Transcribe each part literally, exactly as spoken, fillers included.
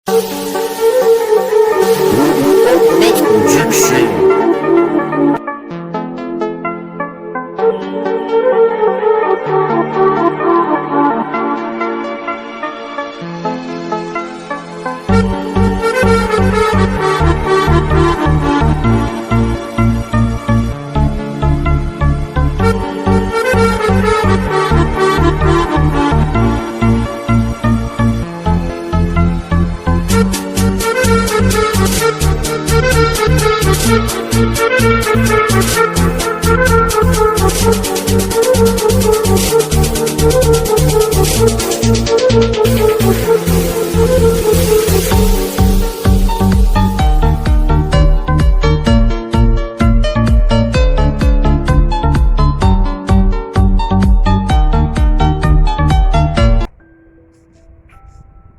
Production.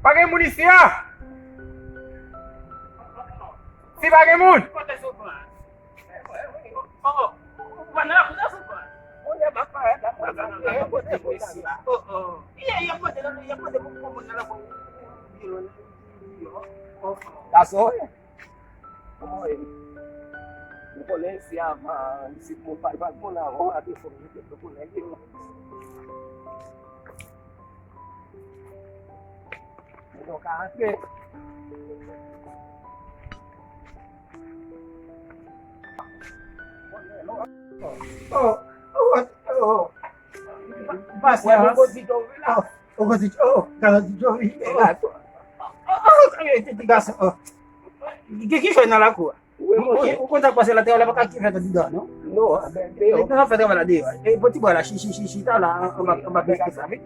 Pa gen moun isi a? Si pa gen moun? Gason, nou konnen isi a, isi moun pa, pa moun la, ou pa te fò, nou konnen. Mwen ka antre. Oh, oh, oh, oh. Pasyans. Oh, oh, oh, oh, oh, oh, ti gason, oh. Gen ki jwenn nan lakou a? Ou, ou, ou konn sa k pase la, te wè la pa ka fèt andidan, non? Non, men deyò. Nan fè travay la deyò. E bon ti bwa la, chi, chi, chi, chita la, anba, anba pye sa. Wi,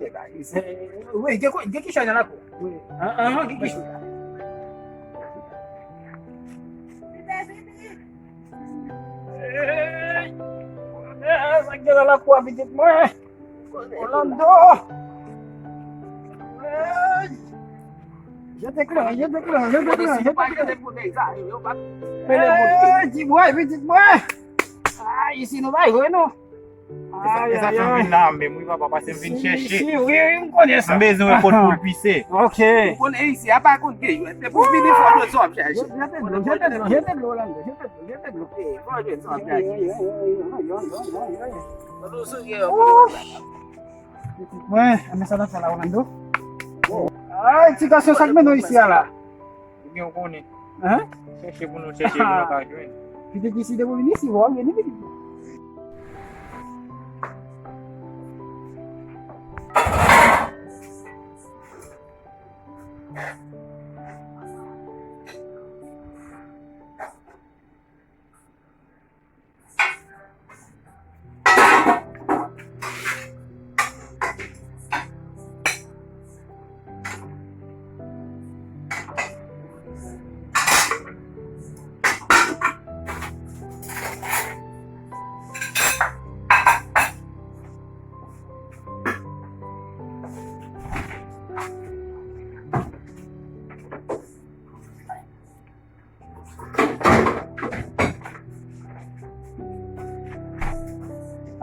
gen ki, gen ki chay nan lakou? Wi. An, an, gen ki chay la? Hey! Sa k gen nan lakou a, pitit mwen? Orlando! Hey! Jete kle, jete kle, jete kle, jete kle. Hey, ti bwa, pitit mwen. Ay, isi nou pa jwe, non. Ay, ay, ay. Vin la menm, wi, papa, pase m vin chèche. Si, wi, wi, m konnen sa. M bezwen yon kot pou l pise. Ok. Ou konnen isi a pa konn gen jwèt. Se pou vini fò jwèt sa w ap chache. Jete dlo, jete dlo, jete dlo, Orlando, jete dlo, jete dlo. Fò jwèt sa w ap chache. Mwen, men sa n ap fè la, Orlando. Ay, ti gason, sa k mennen w isi a la? Ebyen, ou konnen. Hein? Chèche pou nou, chèche pou nou ka jwenn. Pitit isi, depi w vin isi, w ap jwenn li, pitit.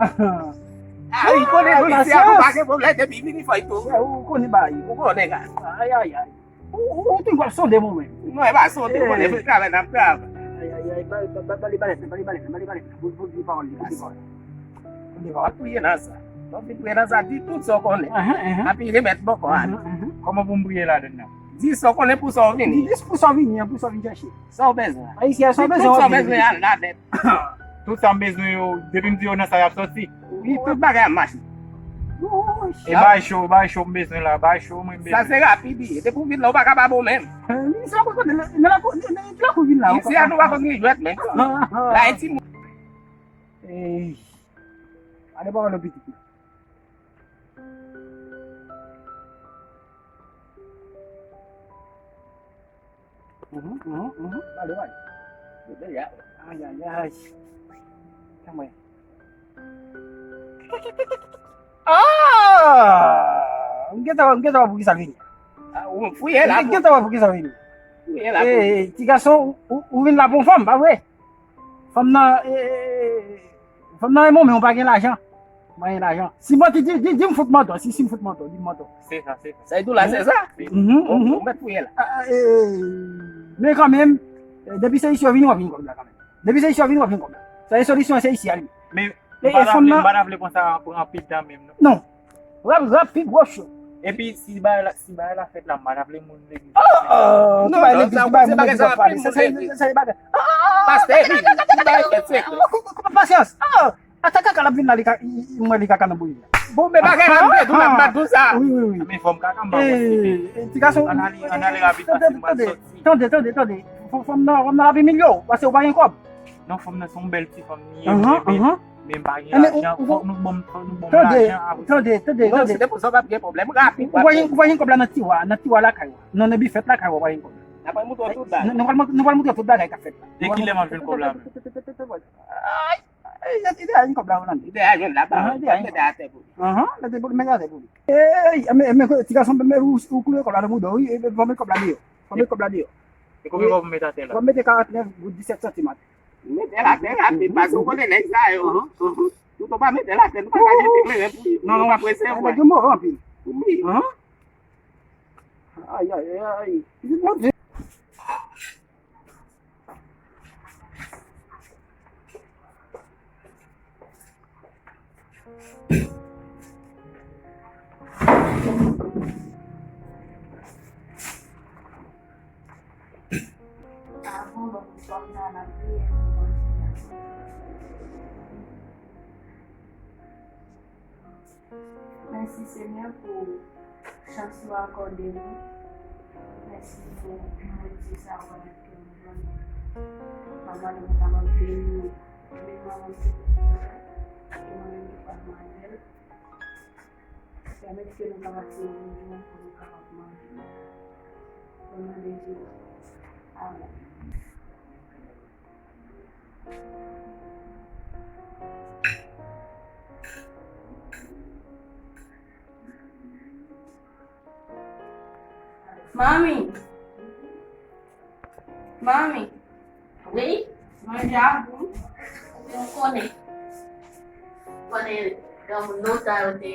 Ah, wi, konnen nou isi a, nou pa gen pwoblèm, depi vini fò y tou. Ou konnen bagay. Ou konnen, gad. Ay, ay, ay. Ou, ou, ou toujou ap sonde mwen menm. Non, e pa sonde, ou konnen se travay n ap travay. Ay, ay, ay, ba, ba, ba, ba li balèt la, ba li balèt la, ba li balèt la. Poze, poze pawòl li, poze pawòl. Poze pawòl. Pa priye nan sa. Lè w fin priye nan sa, di tout sa w konnen. Ahan, ahan. Epi remèt bò kò a nou. Ahan, ahan. Kòman pou m priye ladann nan? Di sa w konnen pou sa w vini. Di pou sa w vini an, pou sa w vin chèche. Sa w bezwen. Ayisyen, sa w bezwen, w ap vini. Tout sa w bezwen a la nèt. Tout sa m bezwen yo, depi m di yo nan sa y ap sòti. Wi, tout bagay ap mache. E bay cho, bay cho m bezwen la, bay cho mwen bezwen. Sa se rapid li ye. Depi w vin la, ou pa ka pa bon menm. Misye pa konn nan lakou, nan lakou vin la. Isi a nou pa konn gen jwèt menm. La e timoun. Ey. Ale pa wè pitit la. Mhm, mhm, mhm. Ale, ale. Ay, ay, ay. Kanmè. Ah! M gentan, m gentan wè poukisa l vini. Ah, ou fouye la. M gentan wè poukisa l vini. Fouye la. Eh, ti gason, ou, ou, ou vin la pou yon fanm, pa vre? Fanm nan, eh, fanm nan renmen w, men ou pa gen lajan. Mwen gen lajan. Si mwen di, di, di, di m fout manto, si, si m fout manto, di m manto. Se sa, se sa. Sa e tou la, se sa? Mhm, mhm. Ou mèt fouye la. Men kanmenm, depi se isi yo vini, w ap jwenn kòb la kanmenm. Depi se isi yo vini, w ap jwenn kòb la. Sa e solisyon, se isi a li. Men, m pa ta vle, m pa ta vle konsa pran anpil tan menm non. Non. Rap, rap pi pwòch yo. Epi si bagay la, si bagay la fèt la, m pa ta vle moun legliz. Oh, oh, ki bay legliz, ki bay moun legliz ap pale. Sa, sa, sa, sa, bagay. Pastè, ki bay fèt sekrè. Pasyans. Ah, ata kaka l ap vin la, li ka, mwen li kaka nan bouyi la. Bon, men bagay la, m te tou la, m pa tou sa. Wi, wi, wi. Men fòm kaka, m pa wè. Ti gason. Ann ale, ann ale rapid, paske m pral sòti. Tande, tande, tande. Fòm nan, fòm nan ap imilye w, paske w pa gen kòb. Non, fòm nan se yon bèl ti fòm li ye, men, men, men m pa gen lajan, fòk nou ban m, fòk nou ban m lajan apre sa. Tande, tande, tande. Non, se te pou sa w pa gen pwoblèm, rapid. Ou pa gen, ou pa gen kòb la nan tiwa, nan tiwa lakay ou. Non, nan bifèt lakay ou, ou pa gen kòb la. N ap moutre w tout bagay. Nou, nou pral mont-, nou pral moutre w tout bagay k ap fèt la. E kilè m ap jwenn kòb la menm? Ay, ay, ide a jwenn kòb la, Rolando. Ide a jwenn la, ba, ide a jwenn. Mete atè pou li. Ahan, mete pou li, mete atè pou li. Ey, men, men, ti gason, men, ou, ou kouye kòb la nan bouda w, wi, e, e, fòme kòb la deyò. Fòme kòb la deyò. E konbyen kòb ou mete atè la? Fò m mete karantnèf goud disèt santim atè. Mete l atè rapid, paske ou konnen nèg sa yo. Tout ou pa mete l atè, nou pa ka jete kleren pou yo. Non, non, pa prese, non, nèg yo move anpil. Wi. Ay, ay, ay. Pitit Bondye. Avan, lòt fwa m ta al lapriyè pou manje a. Mèsi, Senyè, pou chans ou akòde nou. Mèsi pou bondye sa ou pèmèt ke nou jwenn. Papa, nou kapab beni nou. Beni manman m, e mwen menm tou, pa manjel. Pèmèt ke nou kapab fè yon jou pou nou kapab manje. O non de Jezi. Amèn. Manmi. Manmi. Wi. Manje a gou. Ou konnen. Konnen granmoun nou sa yo te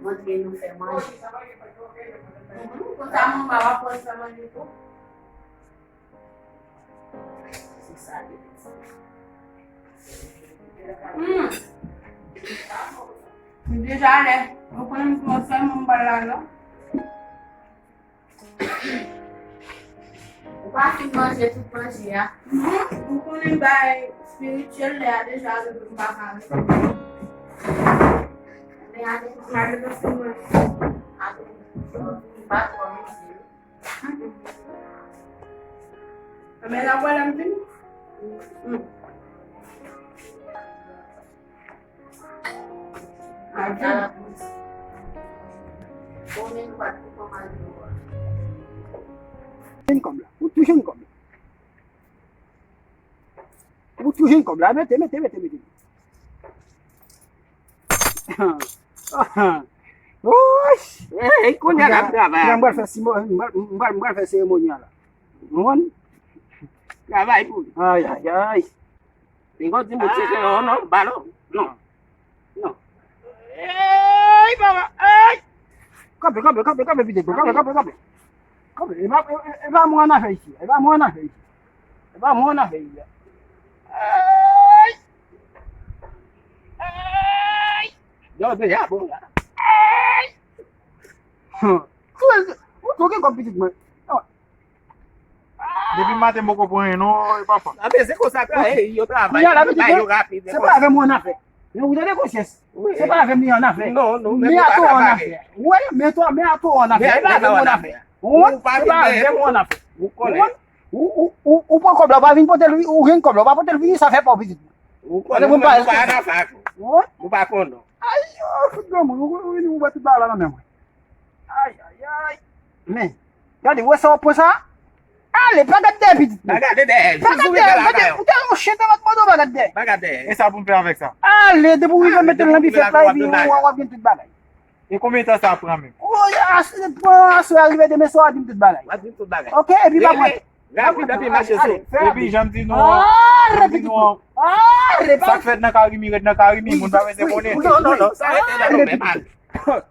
montre nou fè manje. Konsa manman w ap fè manje tou. Hmm. Li deja lè. Ou konnen m kòmanse m ba l lajan. Ou pa fin manje tout manje a. Hmm. Ou konnen bay espirityèl lè a deja rive m pa ka rete. Men ale. Manje m fin manje. Ale. M pa twò manje. Anben, n ap wè lè m vini. Hmm. Adye. Jwenn kòb la. Ou tou jwenn kòb la. Ou tou jwenn kòb la. Mete, mete, mete, mete. Woy! Ey, kounye a l ap travay. M pral fè simo-, m pral, m pral, m pral fè seremoni an la. Ou konprann? Travay pou li. Ay, ay, ay. Li gon ti bout sekrè, non, non, ba non. Non. Non. Ey, papa, ey! Kanpe, kanpe, kanpe, kanpe, pitit mwen, kanpe, kanpe, kanpe. Kanpe, e pa, e, e, e pa mwen an afè isi, e pa mwen an afè isi. E pa mwen an afè isi. Ey! Ey! Yo, deja bon la. Ey! Ou tou gen kòb pitit mwen. Depi maten m poko pran anyen non, e papa. Anben se konsa travay yo travay. Kounye a la pitit mwen, se pa avè mwen an afè. Men ou tande konsyans. Se pa avè m li an afè. Non, non, men a tou an afè. Wi, men tou, men a tou an afè. E pa avè mwen an afè. Ou konprann? Se pa avè mwen an afè. Ou konnen. Ou, ou, ou, ou pran kòb la, ou pa vin pote l, ou jwenn kòb la, ou pa pote l vini, sa fè pa w pitit mwen. Ou konnen nou pa an afè ak ou. Ou pa konnen. Ay, yo, fout granmoun, ou, ou vini, ou wè tout bagay la nan men mwen. Ay, ay, ay. Men, gade, ou wè sa w ap pran sa? Ale, pa gad dèyè pitit mwen. Pa gade dèyè. Pa gade dèyè, ou te yon chen te mèt mande w pa gad dèyè. Pa gade dèyè. E sa pou m fè avèk sa? Ale, depi w rive mete l nan bifèt la, epi w ap jwenn tout bagay. E konbyen tan sa ap pran menm? Pran aswè a rive demen swa w a di m tout bagay. W a di m tout bagay. Oke, epi pa pran. Rapid, rapid, mache sou. Epi jan m di nou an, jan m di nou an. Sa k fèt nan Karimi, ret nan Karimi, moun pa bezwen konnen. Non, non, non, sa rete la, non, men m ale.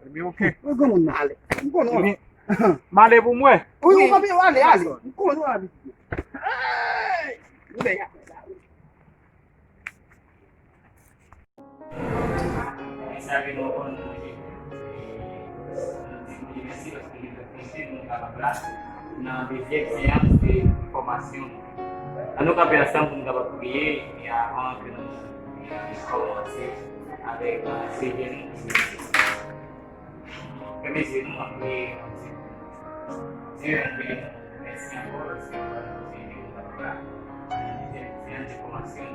Ebyen, oke. Ou granmoun nan. Ale. M konnen w. Ebyen, m ale pou mwen. Wi, ou kanpe, ale, ale. M konnen w ale. Hey! Ou bèl apre sa, wi. Mwen salye nou, konn manje. Nou di Bondye mèsi paske li pèmèt nou kapab la nan dezyèm seyans de fòmasyon. Ann nou kanpe ansanm pou nou kapab priye e avan ke nou kòmanse avèk, euh, seyans. Fèmen zye nou, ann priye Bondye. Dye, ann priye nou. Mèsi ankò paske w ba nou posiblite pou nou kapab la. Nan dezyèm seyans de fòmasyon,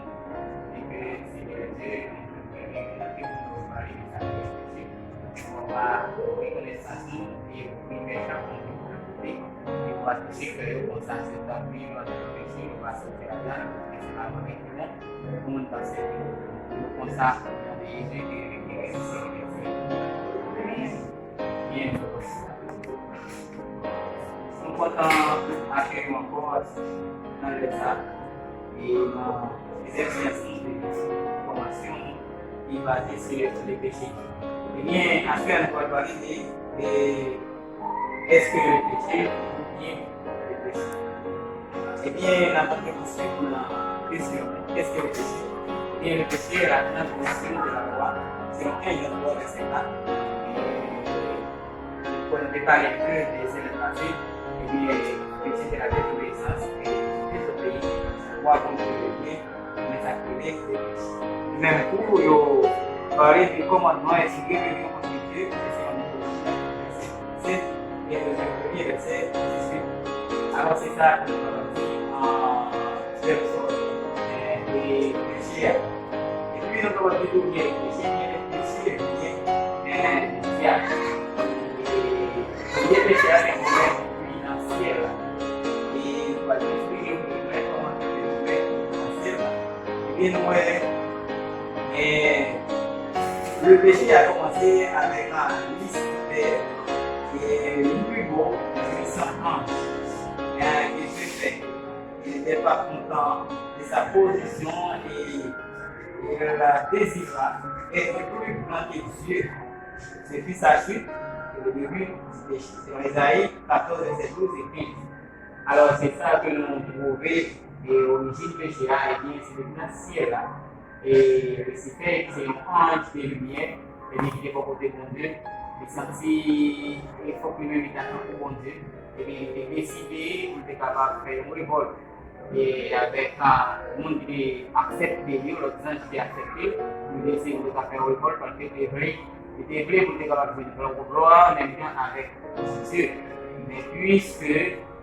e ke Senyè Dye, nou fèmen nou pou nou pale de sa ki reproche. Nou va rekonesans nou e pou fè chak moun ki pou koute, e pou atouche kè yo konsa, se tankou yo antre nan peche, yo pa soti ladan l, men se pa mwen ki bon. Pou moun pa sèvi nou konsa, nan Jezi ki revini rèn sèvi Byen, nou kontan akèy nou ankò nan lè sa, e nan dezyèm seyans de fòmasyon ki baze sou leson de peche. Ebyen, aswè a nou pral pale de, de Est-ce que le péché ou bien le péché? Ebyen, n ap antre konsèy pou nan kesyon, est-ce que le péché? Ebyen, le péché est la transgression de la loi, selon un Jean trois, verset quatre. E, kon nou te pale de, de semèn pase, ebyen, peche se la désobéissance, e désobéissance, lwa Bondye yo ye, Men sa k rele, se menm kou yo pale de kòmandman, est-ce que Dieu est un Dieu? Alò, se sa ke nou kapab di an tèm sòt de peche a. Epi nou kapab di tou byen peche, byen peche, byen, byen dyab. E premye peche a, se kòmandman nan syèl la. E nou pral eksplike nou kòman ke nou fè nan syèl la. Ebyen, nou wè, e, le péché a commencé avec un Lucifer, e, le plus beau des huit cents anges, e, ke Dieu fait. Il n'était pas content de sa position et il décida d'être plus grand que Dieu. Ce fut sa chute et le début du péché. Selon Esaïe quatorze, verset douze et quinze. Alò, se sa ke nou twouve, e orijin peche a, ebyen, se depi nan syèl la. E Lisifè, ki se yon anj de limyè, ebyen, ki te bò kote Bondye, li santi, e fòk li menm li ta tankou Bondye, ebyen, li te deside pou li te kapab fè yon revòlt. E avèk, a, moun ki te aksepte yo, lòt zanj ki te aksepte, li deside pou li ta fè yon revòlt, paske li te vle, li te vle pou li te kapab jwenn glwa, an menm tan avèk Dye. Men piske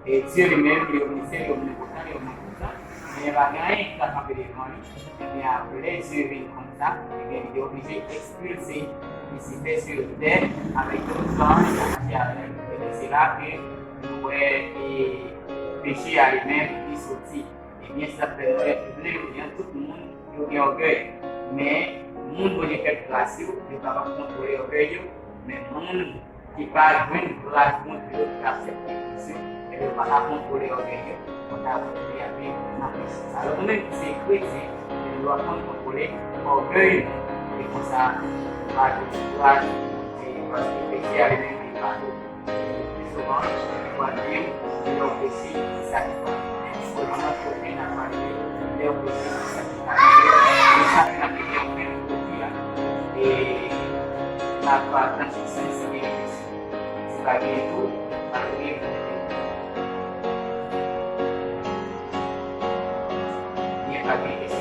E Dye li menm, li omnisyen, li omnipotan, li omnipresan. Men pa gen anyen ki ka kanpe devan li. Ebyen, apre Dye vin konsa, ebyen, li te oblije ekspilse Lisifè sou tè avèk tout zanj ki te mache avè l. Ebyen, se la ke nou wè, e, peche a li menm, li soti. Ebyen, sa fè nou wè, jounen jodi a, tout moun yo gen ògèy. Men, moun Bondye fè gras yo, yo kapab kontwole ògèy yo. Men, moun ki pa jwenn gras Bondye yo, ki aksepte Kris yo, ebyen, yo pa ka kontwole ògèy yo, yo ta kontinye ap viv nan peche. Alò, nou menm ki se kretyen, nou dwe aprann kontwole ògèy nou. E konsa, nou pa jwenn gras Bondye, paske peche a li menm li pa dou. Pi souvan, nou va di, lè w peche, se sa ki fè. Sèlman nan kote n ap pale, lè w peche, se sa ki fè. E sa ki ap ede w menm kote a. E n ap pran konsèy si gen Se pa gen tou, pa gen. Byen pa gen.